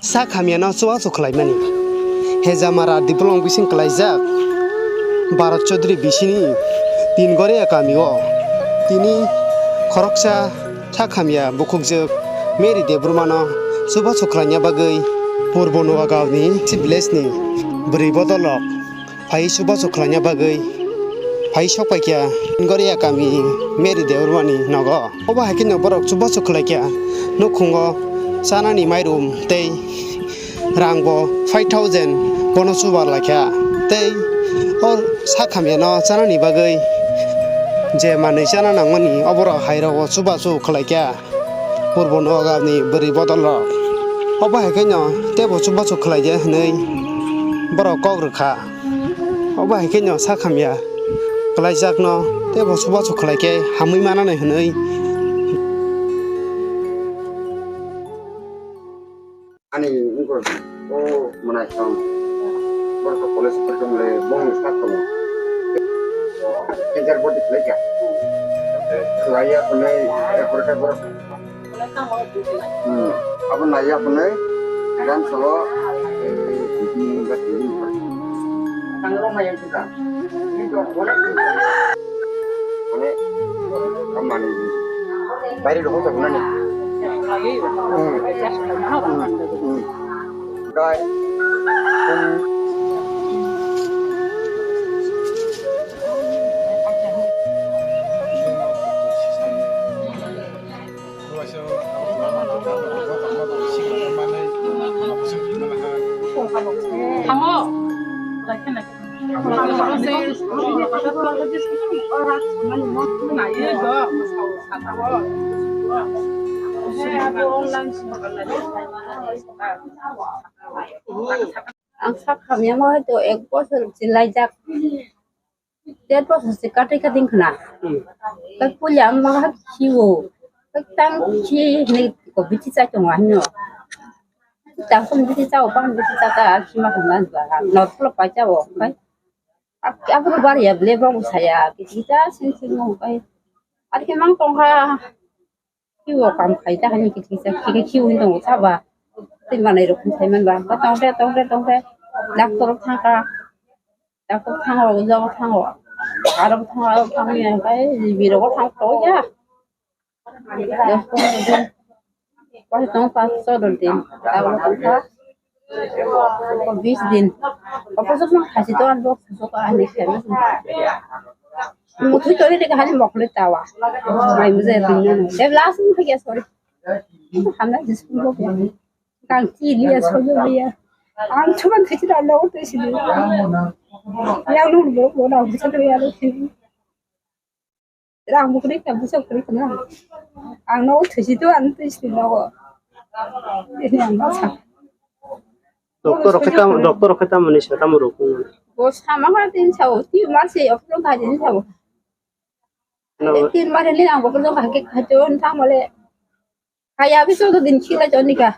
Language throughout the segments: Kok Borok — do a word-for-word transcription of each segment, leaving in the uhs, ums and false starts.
Sak hamyano chubachu khlaimani. Hejamara Diplong bising klaijak Bharat Chaudhary bisini Tingoria kamio tini khoroksa sak hamya bukhukjwk Mary Debbarmano chubachu khlaina bagwi Purbo Noagaonni village ni bwrwi bodolrok phai chubachu khlaina bagwi phai sokpaikha Tingoria kami Mary Debbarmani nogo. Obo hai kheno borok chubachu khlaikha nukhungo chanani mairum tei rangbo five thousand bono chubar laikha. Tei o sak hamyano chanani bagwi je manwi chana nangmani oborok hairogo chubachu khlaikha. Purbo Noagaonni bwrwi bodolrok. Obo hai kheno teibo chubachu khlaidi hwnwi borok kok rwkha. Obo hai kheno sak hamya kwlaijakno teibo chubachu khlaikhe hamwi manani hwnwi. Ani uncle, o mwnai song. Borok college porjong le bongni sak tongo. Teacher body khlai kha. Laiya hwnwi, eh, porokhe borok. Hmm. Abo naiya hwnwi, gan salo, eh, bini ba tini. Tang rok maya kha. Mane, amani. Bairi rok ta bunani. Hmm. Hmm. Dai. Tamo. Ang sak hamya ma hai to ek bosor chilaijak. Dead bosor se katai kating khna. Kai puila ang ma khiwo. Kai tang khi ni ko bichi chai tong ani no. Tang ko bichi chao bang bichi chata khima khna ba. Not plo pa chao kai. Ap ap ro bar ya ble bang saya. Bichi cha sin sin no kai. Ar ke mang tong ha. Khiwo kam khai ta hani kiti sa kiti khiwo hin tongo saba. Tei manai rok khai man ba. Ba tong de tong de tong de. Doctor thang ka. Doctor thang o, jabo thang o. Aro thang o, aro thang ya kai biro thang to ya. Dos pondro din. Koi tong pas sodor din. Tablo tong ka. Bis din. Opo sok mang khasi to an bok sok ani khe. Muthui tori de hani mokle tawa. Mai mujhe din na. De last muthui ya sorry. Hamna jis ko ya. Kang chi liya sojo liya. Ang chuban thichira lo te sidi. Ya lo lo lo na bisa to ya lo sidi. Rang bukri ka bisa kri kana. Ang no thisi to ang to isi no. Ini ang no sa. Doctor rok khe tam, doctor rok khe tam ni sa tam rok. Bo sama ha tin sa o, ti mar se operation ka din sa o. No. Tin mar ni ang operation ka ke ka to ta mole. Kaya bi so din khila to ni ka.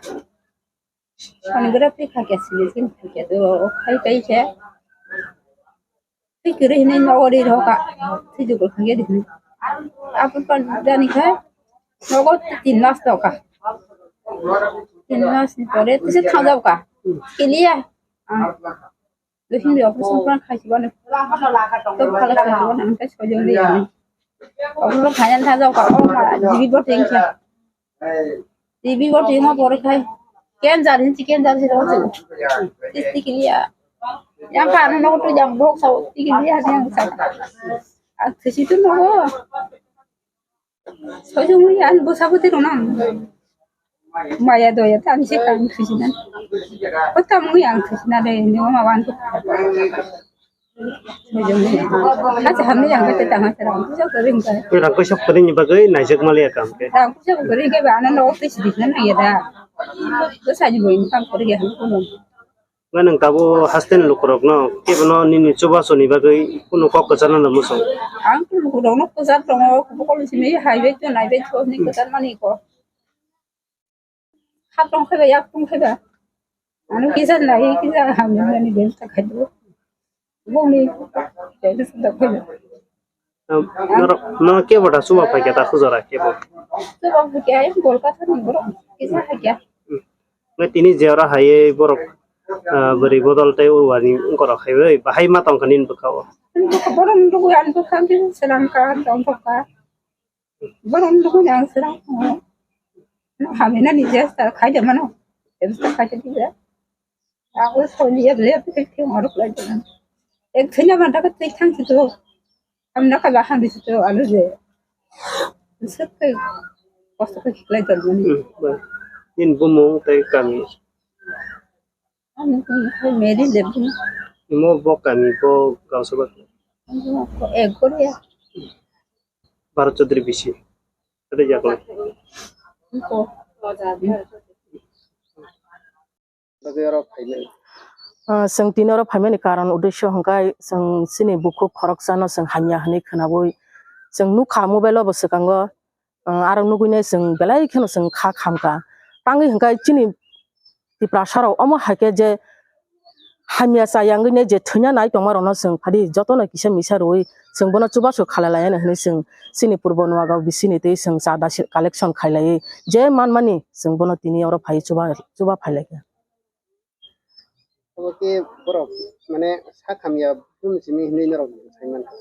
Sonography kha kya, sini sini kha kya, to khai kai khe. Twi kwrwi hinwi nogo ri rw kha. Twi jukul kha kya di hinwi. Apo pan jani khe nogo tin mas to kha. Tin mas ni pore tise thang jao kha. Kiliya. Ah. Twi hinwi operation plan khai si bani. To phala khai si bani, ang khai sojong di ani. Operation khai thang jao kha. O ma, jibi bo ting kha. T B bo twi ma pore khai. Cancer hin si cancer si ro chu. Tis tikiliya. Yang ka ano no tu jang bok sa tikiliya yang sa. Ak thisi tu no. Sojung yang bu sabu ti no nang. Maya doya tan si kan thisi nan. Ko tam yang thisi na de ni ma wan tu. Acha hamni yang kete tang acha rang puja kering ka. Koi rang koi sok kering ni bagwi naijak mali akam ke. Rang puja kering ke ba ano no office di na ya da. Ko sa ji boin kam kori ya ko no. Nga nang tabo hasten lukurok no ke bono nini chuba soni bagwi kuno kok kachana na muso. Ang tu lukurok no puja tongo ko ko si me hai be to nai be to ni ko tan mani ko. Hap tong khe ba, yak tong khe ba. Ano kisa nai, kisa hamya nani bel ta khai do. Bongni, bel ta khai do. Norok, no ke bota suba phai kya ta khujora ke bo. Suba phai kya, em Kolkata ni boro, kisa hai kya. Nai tini je oro hai borok, ah, bwrwi bodol tei urwani wngkorok hai bai bahai ma tongkha nini bwkha o. Borok nugui ang bwkha khe selam ka, tong bwkha. Borok nugui ang selam ka. Hamina ni jesta khai de mano. Jesta khai de dia. Aku soli ya le ke ke ngorok lai de. Ek thina banda ka tei thang situ. Amna ka baham di situ alu je. Sik ke kosto ke lai de mani. Hmm, ba. Nini bumung tei kami. Meri Lebu. Imo bo kami bo gausaba. Ek Korea. Bharat Chaudhary bisi. Ada jakla. Ko. Ah, chwng tini oro phaimani karon uddesyo hwnkhe chwng chini bukhuk khoroksano chwng hamya hwnwi khwnawi chwng nukha mobile o bo swkango. Ah, aro nugui nai chwng belai kheno chwng kha khamkha. Tangwi hwnkhe chini Tiprasa rok omo hai khe je hamya chaya wngwi nai je thwina nai tongma rokno chwng phadi jotono kisa misa rwui chwng bono chubachu khalai lai hwnwi chwng chini purbo Nuagaon bisini tei chwng chada collection khailaiwi je manmani chwng bono tini oro phai chuba, chuba phailaikha. Obo khe borok mane sak hamya brum simi hinwi norok sai mankha.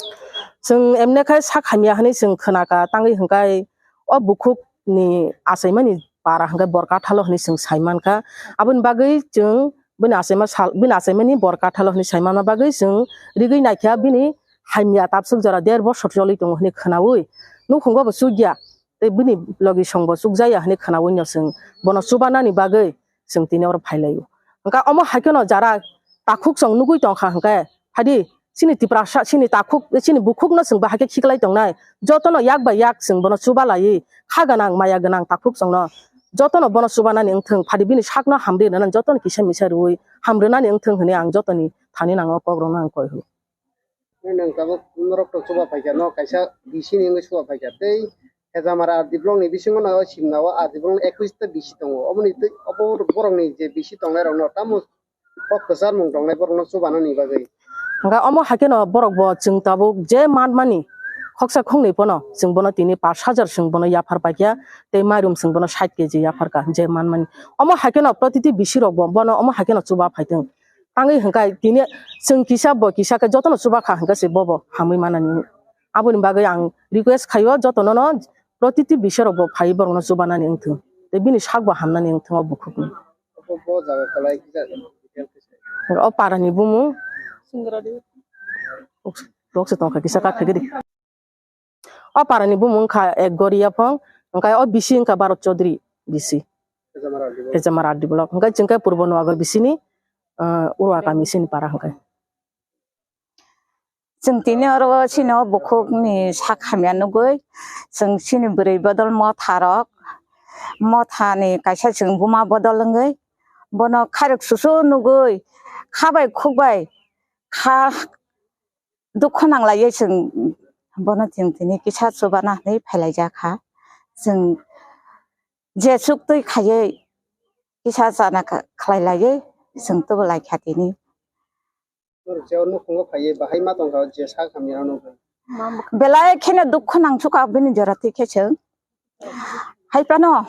Chwng emne khai sak hamya hinwi chwng khwnakha, tangwi hwnkhe o bukhuk ni achaimani para hwnkhe Borkathalo hinwi chwng sai mankha. Aboni bagwi chwng bini achaima sal, bini achaimani Borkathalo hinwi sai manma bagwi chwng rigwi naikha bini hamya tabswk jora der bosor choli tongo hinwi khwnawi nukhungo bo chukya tei bini logi songbo chukjaya hinwi khwnawi no chwng bono chubanani bagwi chwng tini oro phailaio. Hwnkhe omo hai kheno jara takhuk chwng nugui tongkha hwnkhe, phaidi chini Tiprasa, chini takhuk, chini bukhukno chwng bahai khe khiklai tongnai. Jotono yak bai yak chwng bono chubalaiwi kha gwnang, maya gwnang takhuk chwngno jotono bono chubanani wngthwng, phaidi bini sakno hamri rwnani jotono kisa misa rwui hamrwnani wngthwng hwnwi ang jotoni thani nango kokrokno ang koi hwnwi. Nang tabuk norok to chuba phaikha, no kaisa B C ni wngwi chuba phaikha. Tei Hejamara R D block ni bisingo no o simna o R D block ni ekwis ta B C tongo. Oboni tei obo borok ni je B C tongnai rok no tamo kok kwchar mung tongnai borok no chuba nani bagwi. Hwnkhe omo hai kheno borok bo chwng tabuk je manmani khoksa khoknwi pono chwng bono tini pash hajar chwng bono yaphar paikha tei mairum chwng bono sait keji yaphar kha je manmani. Omo hai kheno protiti B C rok bo bono omo hai kheno chuba phaitwng. Tangwi hwnkhe tini chwng kisa bo kisa khe jotono chuba kha hwnkhe se bobo hamwi manani. Aboni bagwi ang request khaio jotono no protiti B C rok bo phaiwi borokno chubanani wngthwng tei bini sak bo hamnani wngthwng o bukhukni. O parani bumung rok se tongkha kisa kha phegri. O parani bumung wngkha Ek Goriya Phong, hwnkhe o B C wngkha Bharat Chaudhary B C. Hejamara R D block. Hejamara R D block. Hwnkhe chwng khe Purbo Nuagaon B C ni, ah, Urwa kami sini para hwnkhe. Chwng tini oro chini o bukhukni sak hamya nugui, chwng chini bwrwi bodol motha rok, motha ni kaisa chwng buma bodol wngwi, bono khairok susu nugui, kha bai khuk bai kha dukhu nanglaiwi chwng bono chwng tini kisa chubana hinwi phailaijak kha. Chwng je chuk twi khaiwi kisa chana kha-, khlai laiwi chwng tubu lai kha tini. Norok je o nukhungo phaiwi bahai ma tongkha je sak hamya no nugwi. Belai kheno dukhu nangsuka bini jora twi khe chwng. Hai phano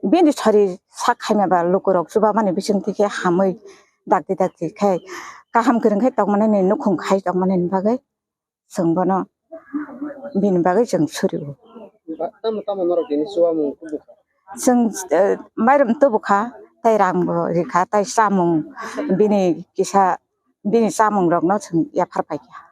bini sari sak khaima ba lukurok chubamani bisingtwi khe hamwi dakti dakti khe kaham kwrwng khe tongmani nukhung khai tongmani bagwi chwng bono bini bagwi chwng surio. Ba-, tamo tamo norok tini chubamung kubukha? Chwng, eh, mairum tubukha, tei rang bo rikha, tei chamung bini kisa bini chamung rokno chwng yaphar paikha.